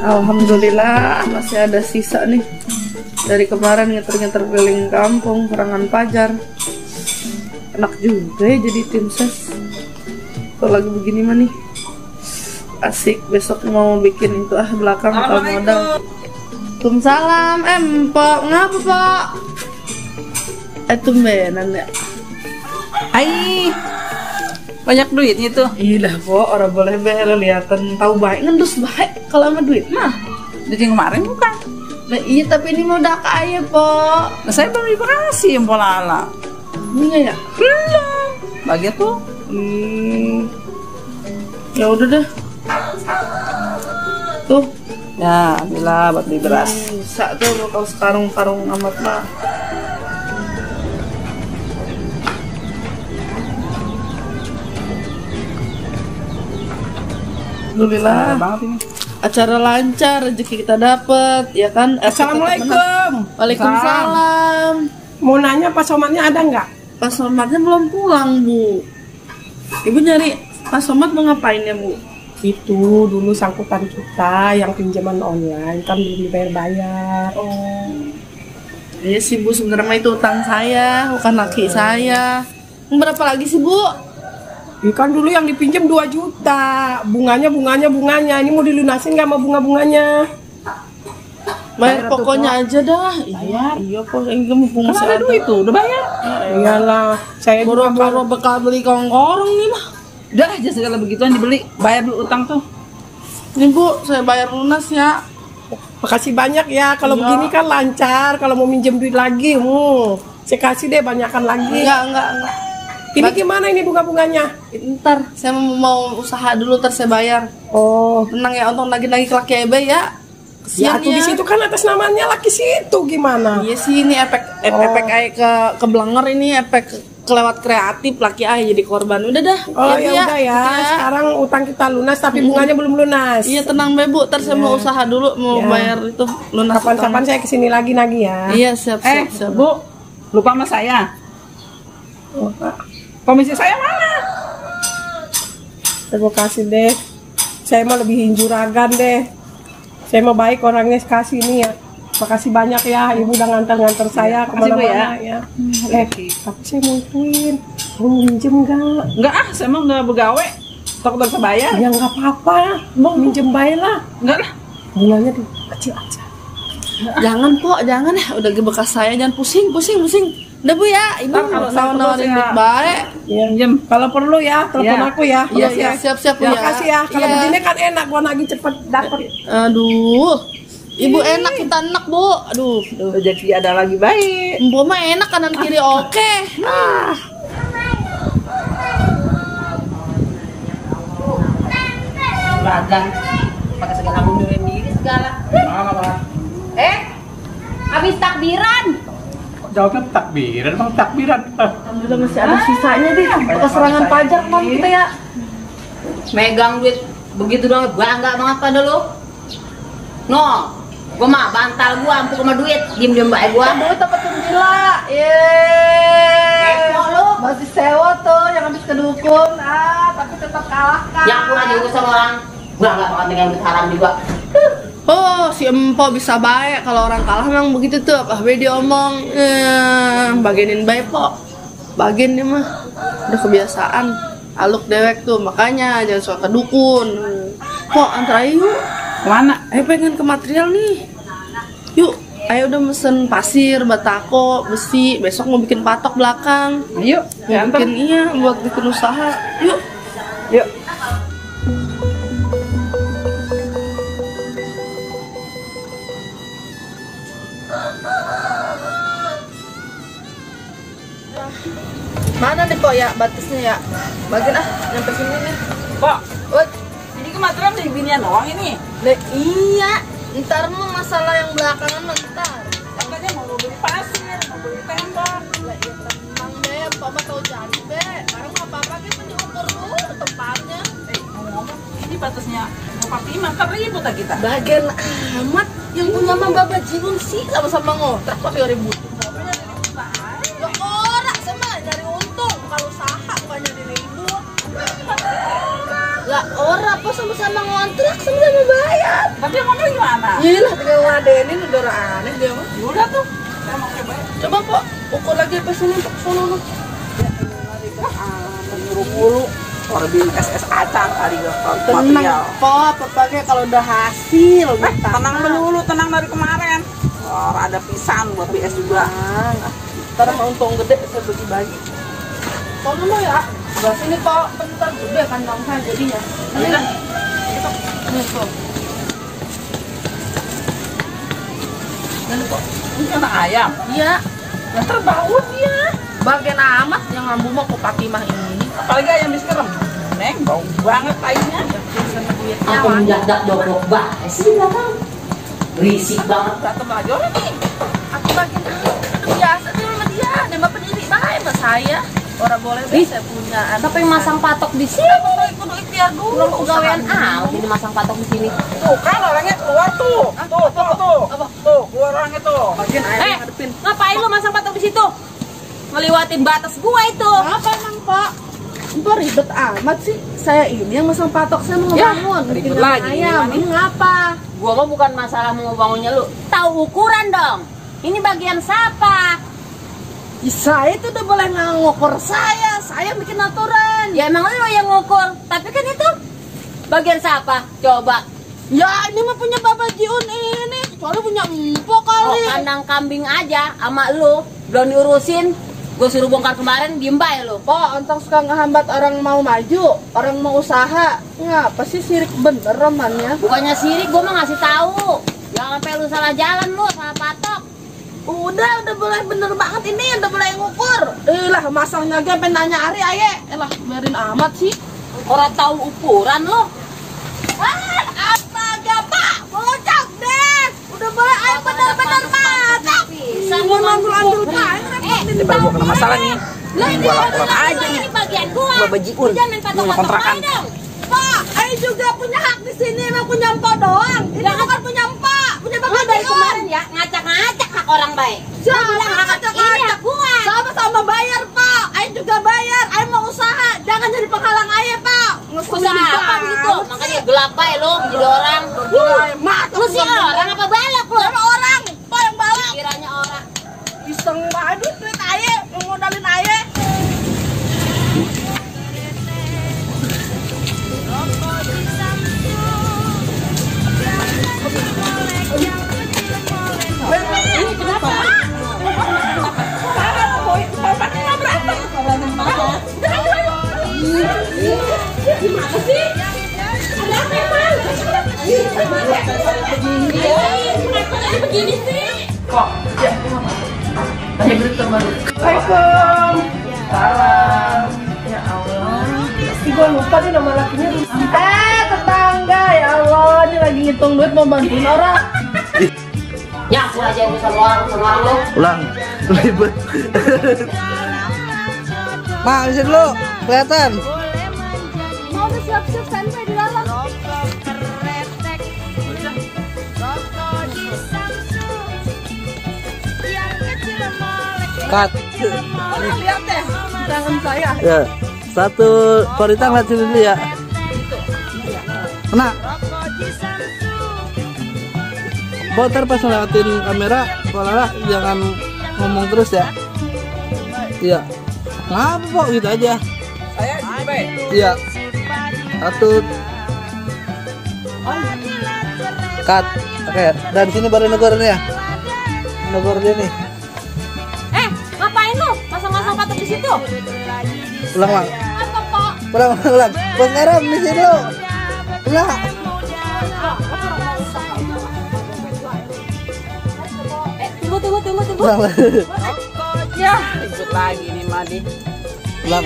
Alhamdulillah masih ada sisa nih dari kemarin ngeter-ngeter keliling kampung Serangan Pajar. Enak juga ya jadi tim ses. Kalau lagi begini mah nih asik. Besok mau bikin itu belakang kalau modal. Waalaikumsalam. Mpok ngapa Pak? Tumbenan ya. Ai, banyak duitnya tuh. Iya Pok, orang boleh kelihatan tahu baik ngendus baik kalau sama duit mah. Dari kemarin bukan? Nah, iya tapi ini mau udah kaya Pok. Nah, saya baru dikasih yang pola-ala. Iya ya? Belum. Bagi tuh. Ya udah deh. Tuh. Ya, bila buat beli beras. Bisa tuh kalau sekarung-karung amat mah. Alhamdulillah. Banget ini. Acara lancar, rezeki kita dapet, ya kan? Assalamualaikum. Waalaikumsalam. Mau nanya Pak Somatnya ada nggak? Pak Somatnya belum pulang Bu. Ibu nyari Pak Somat mau ngapain ya Bu? Itu dulu sangkutan kita yang pinjaman online kan belum dibayar-bayar. Oh. Iya sih Bu, sebenarnya itu utang saya, bukan laki saya. Berapa lagi sih Bu? Kan dulu yang dipinjam 2 juta. Bunganya. Ini mau dilunasin nggak sama bunga-bunganya? Bayar pokoknya aja dah. Iya kok ini mumpung masih Ada duit tuh, udah bayar. Iyalah, saya boro-boro bekal beli kongkorong nih mah. Udah aja segala begituan dibeli, bayar dulu utang tuh. Ini Bu, saya bayar lunas ya. Makasih banyak ya. Kalau begini kan lancar. Kalau mau minjem duit lagi, saya kasih deh banyakan lagi. Enggak. Ini gimana ini bunga-bunganya? Ntar saya mau usaha dulu, ntar saya bayar. Oh, Tenang ya, untung lagi ke laki Ebe ya. ya Kesian tuh di situ kan atas namanya laki situ gimana? Iya sih, ini efek ay ke Blenger, ini efek kelewat kreatif laki ay jadi korban. Udah dah. Oh ya udah ya. Sekarang utang kita lunas tapi bunganya belum lunas. Iya tenang Bu, ntar saya mau usaha dulu mau bayar itu lunas. Kapan-kapan saya kesini lagi ya. Iya siap. Bu, lupa sama saya. Oh, Pak. Komisi saya mana? Terima kasih deh. Saya mau lebih juragan deh. Saya mau baik orangnya kasih ini ya. Makasih banyak ya, Ibu udah nganter-nganter saya kemana-mana ya. Tapi saya mau ituin. Mau minjem nggak? Enggak saya mau nggak begawe. Takut bisa bayar. Ya nggak apa-apa. Mau minjem bayar lah. Enggak lah. Bunganya kecil aja. Jangan Pok, jangan ya. Udah bekas saya, jangan pusing. Udah Bu ya, Ibu kalau nawarin duit baik. Iya, minjem. Kalau perlu ya, telepon aku ya. Iya, siap Bu ya. Makasih ya. Kalau begini kan enak, gua lagi cepet dapet. Aduh. Ibu enak, kita enak Bu. Aduh. Rezeki ada lagi baik. Mbok mah enak kanan kiri oke. Bagan pakai segala mundurin diri segala. Habis takbiran. Jawabnya takbiran, bang takbiran. Alhamdulillah masih ada sisanya deh. Bekas serangan pajak bang kita ya. Megang duit begitu doang bangga banget pada lu. No, gua mah bantal gua ampuk sama duit, diem baik gua. Duit dapat gila. Yeay. Lu Masih sewa tuh yang habis ke dukun. Tapi tetap kalah kan. yang pulang juga sama orang bangga banget dengan duit haram juga. Oh, si Empo bisa baik. Kalau orang kalah memang begitu tuh. Apa dia omong, bagianin baik Pok. Bagian dia mah udah kebiasaan. Aluk dewek tuh, makanya jangan suka ke dukun. Pok, antar ayo yuk. Kemana? Ayo pengen ke material nih. Yuk, ayo udah mesen pasir, batako, besi. Besok mau bikin patok belakang. Ayo, ya antar. Bikin iya, buat bikin usaha. Yuk. Yuk. Mana nih Pok ya batasnya ya? Bagian nyampe sini nih. Kok, Woi, ini kemarin dari binian doang ini. iya. Ntar mah masalah yang belakangan mah ntar. Katanya mau beli pasir, mau beli tembok. Lah iya tenang deh, Papa tahu jadi deh. Sekarang nggak apa-apa kita diukur dulu tempatnya. Ngomong, ini batasnya mau pakai iman, kan ribut lah kita. Bagian amat yang punya mah Baba Jiun sih sama-sama ngontrak tapi ribut. Lo orang sama nyari untung kalau usaha bukan nyari ribut. Lah orang apa sama-sama ngontrak sama-sama bayar. Tapi yang ngomong gimana? Iyalah tinggal ngeladenin udah aneh dia mah. Udah tuh. Saya mau coba. Coba Pak, ukur lagi pas ini Pak sono lu. Menyuruh mulu. Orang bikin SS acang kali gak Tenang Pak, pakai kalau udah hasil. Tenang dulu, tenang dari kemarin. Oh, ada pisang buat PS juga. Ntar mau untung gede saya bagi-bagi. Sono lu ya. Sebelah sini Pak, bentar gede kandang saya jadinya. Ini kan. Ini Pak. Ini Pak. Ini anak ayam. Iya. Yang terbau dia. Bagian amat yang ngambu mau ke Fatimah ini. Apalagi ayam diserem. Neng, bau banget tainya. Aku menjadak dok banget sih belakang. Berisik banget. Datang aja orang nih. Aku bagian udah biasa nih sama dia. Dia mah pendiri baik sama saya. Orang boleh deh saya punya. Siapa yang masang patok di sini? Kudu ikhtiar dulu. Kurang pegawaian ini masang patok di sini. Tuh kan orangnya keluar tuh. Tuh, keluar orangnya tuh. Bagian air yang ngadepin. Ngapain lu masang patok di situ? Ngeliwatin batas gua itu. Apa emang Pak? Mbak ribet amat sih. Saya ini yang masang patok, saya mau ngebangun. ribet Bikin lagi ayam. ini Ini ngapa? Gua mah bukan masalah mau bangunnya lu. Tahu ukuran dong. Ini bagian siapa? Ya, saya itu udah boleh ngukur saya. Saya bikin aturan. Ya emang lu yang ngukur. Tapi kan itu bagian siapa? Coba. Ya ini mah punya Bapak Jiun ini. Kecuali punya empok Oh, kali. kandang kambing aja sama lu belum diurusin. Gue suruh bongkar kemarin diem bae lu. Pak, entang suka ngehambat orang mau maju, orang mau usaha. Ngapa sih sirik bener romannya? Bukannya sirik, gue mah ngasih tahu. Jangan sampai lu salah jalan lu, salah patok. Udah boleh bener banget ini, udah boleh ngukur. Lah masangnya gue pengen nanya Ari aye. Lah biarin amat sih. Orang tahu ukuran lu. Astaga Pak, bocok deh. Udah boleh ayo bener-bener matok. Sama Mandul-mandul Pak. Ini baru kena masalah nih. Lah ini Gua laporan aja nih. Ini bagian gua. Bapak Jiun. Jangan patok-patok kontrakan. aja dong. Pak, ayo juga punya hak di sini, emang punya empok doang. Ini bukan punya empok, punya Lu Bapak dari Jiun. kemarin ya ngacak-ngacak hak orang baik. Siapa Lu bilang hak ngacak-ngacak? ini hak gua. Sama-sama bayar Pak, ayo juga bayar, ayo mau usaha, jangan jadi penghalang ayo Pak. Usaha apa begitu? Makanya gelap bae lu jadi orang. Lu sih orang apa balak lu? Sama orang, Pak yang balak. Kiranya orang. Iseng banget duit ayo, modalin ayo. Ini kenapa? Gimana sih? Ada apa emang? Kenapa jadi begini sih? Kok? Ya, tanya berita baru. Assalamualaikum. Salam. Ya Allah. Ih, gua lupa nih nama lakinya. Tetangga, ya Allah, ini lagi ngitung duit mau bantuin orang. Ya, aku aja yang sama orang lu. Ulang, ribet. Mak, di dulu, kelihatan. Mau udah siap-siap standby di dalam. Cut. Lihat deh, tangan saya. Ya, satu korita ngeliat sini dulu ya. Kena. Pok, ntar pas ngeliatin kamera, Lala jangan ngomong terus ya. Iya. Ngapa Pok, gitu aja. Saya juga. Iya. Satu. Cut. Oke, dan sini baru negornya ya. Negor dia nih. Ngapain lu? Masang-masang patok di situ? Ulang, Lang. Apa, Pak? Ulang. Bos garam di sini lo. Ulang. Tunggu. Ulang. Ya, ribut lagi nih Madi. Ulang.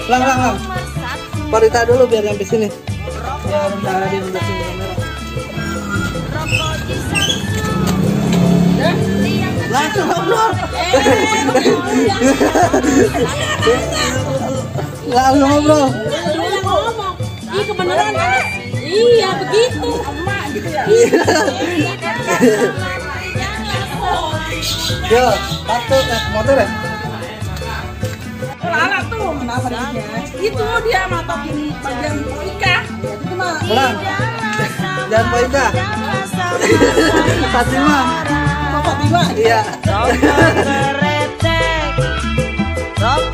Ulang. Korita dulu biar sampai sini. Ya, udah dia udah sini kamera. Langsung ngobrol. Langsung ngobrol. Ih, kebenaran. Iya, begitu. Yo, satu motor ya. Lala tuh, kenapa ributnya? Itu dia matokin bagian Ika. Itu mah Pulang. Jangan Poika. Fatimah. Fatimah. Iya. Rokok keretek, rokok